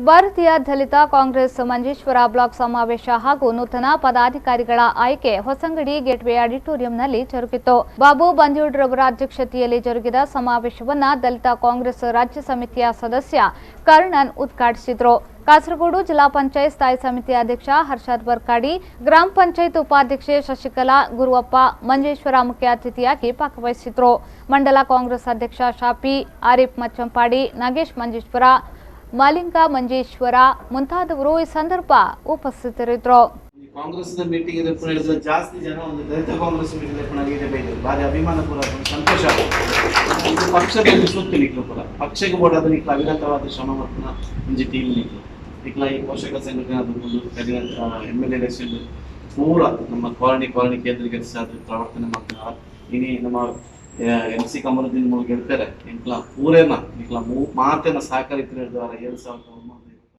ಭಾರತೀಯ Dalit Congress Manjeshwar block ಸಮಾವೇಶ ಹಾಗೂ ನೂತನ ಪದಾಧಿಕಾರಿಗಳ ಆಯ್ಕೆ ಹೊಸಂಗಡಿ ಗೇಟ್ವೇ ಆಡಿಟೋರಿಯಂನಲ್ಲಿ ಜರುಗಿತು. ಬಾಬು ಬಂದ್ಯೋಡ್ರವರ ಅಧ್ಯಕ್ಷತೆಯಲ್ಲಿ ಜರುಗಿದ ಸಮಾವೇಶವನ್ನು ದಲಿತ ಕಾಂಗ್ರೆಸ್ ರಾಜ್ಯ ಸಮಿತಿಯ ಸದಸ್ಯ ಕರ್ಣನ್ ಉದ್ಘಾಟಿಸಿದರು. ಕಾಸರಗೋಡು ಜಿಲ್ಲಾ ಪಂಚಾಯತ್ ಸ್ಥಾಯಿ ಸಮಿತಿ ಅಧ್ಯಕ್ಷ ಹರ್ಷಾದ್ ಬರ್ಕಾಡಿ, ಗ್ರಾಮ ಪಂಚಾಯತ್ ಉಪಾಧ್ಯಕ್ಷೆ ಶಶಿಕಲಾ ಗುರುವಪ್ಪ ಮಂಜೇಶ್ವರ ಮುಖ್ಯ ಅತಿಥಿಯಾಗಿ ಭಾಗವಹಿಸಿದ್ರು. ಮಂಡಲ ಕಾಂಗ್ರೆಸ್ ಅಧ್ಯಕ್ಷ ಶಾಪಿ, ಆರಿಫ್ ಮಚ್ಚಂಪಾಡಿ, ನಾಗೇಶ್ ಮಂಜೇಶ್ವರ, ಮಾಲಿಂಗ ಮಂಜೇಶ್ವರ ಮುಂತಾದವರು ಈ ಸಂದರ್ಭ ಉಪಸ್ಥಿತರಿದ್ದರು. ಕಾಂಗ್ರೆಸ್ ಮೀಟಿಂಗ್ ಜಾಸ್ತಿ ಜನ ಒಂದು ದಲಿತ ಕಾಂಗ್ರೆಸ್ ಮೀಟಿಂಗ್ ಭಾರಿ ಅಭಿಮಾನ ಪೂರ, ಸಂತೋಷ. ಪಕ್ಷದಲ್ಲಿ ಸುತ್ತು ನಿಕ್ಲು ಪೂರ ಪಕ್ಷಕ್ಕೆ ಬೋಡಾದ ನಿಕ್ಲು ಅವಿರತವಾದ ಶ್ರಮ ಮಲ್ಪುನ ಒಂಜಿ ಟೀಮ್ ನಿಕ್ಲು. ನಿಕ್ಲ ಈ ಪೋಷಕ ಸಂಘಟನೆ ಕರಿನ ಎಮ್.ಎಲ್.ಎ ಎಲೆಕ್ಷನ್ ಪೂರ ನಮ್ಮ ಕಾಲನಿ ಕಾಲನಿ ಕೇಂದ್ರೀಕರಿಸಾದ ಪ್ರವರ್ತನೆ ಮಾಡ್ತಾರ. ಇನಿ ನಮ್ಮ ಎಂ ಸಿ ಕಮರುದ್ದೀನ್ ಮೂಲಕ ಹೇಳ್ತಾರೆ, ನಿಕ್ಲ ಪೂರೇನ ನಿಕ್ಲ ಮಾತೇನ ಸಹಕಾರ ಇತ್ತು 7009.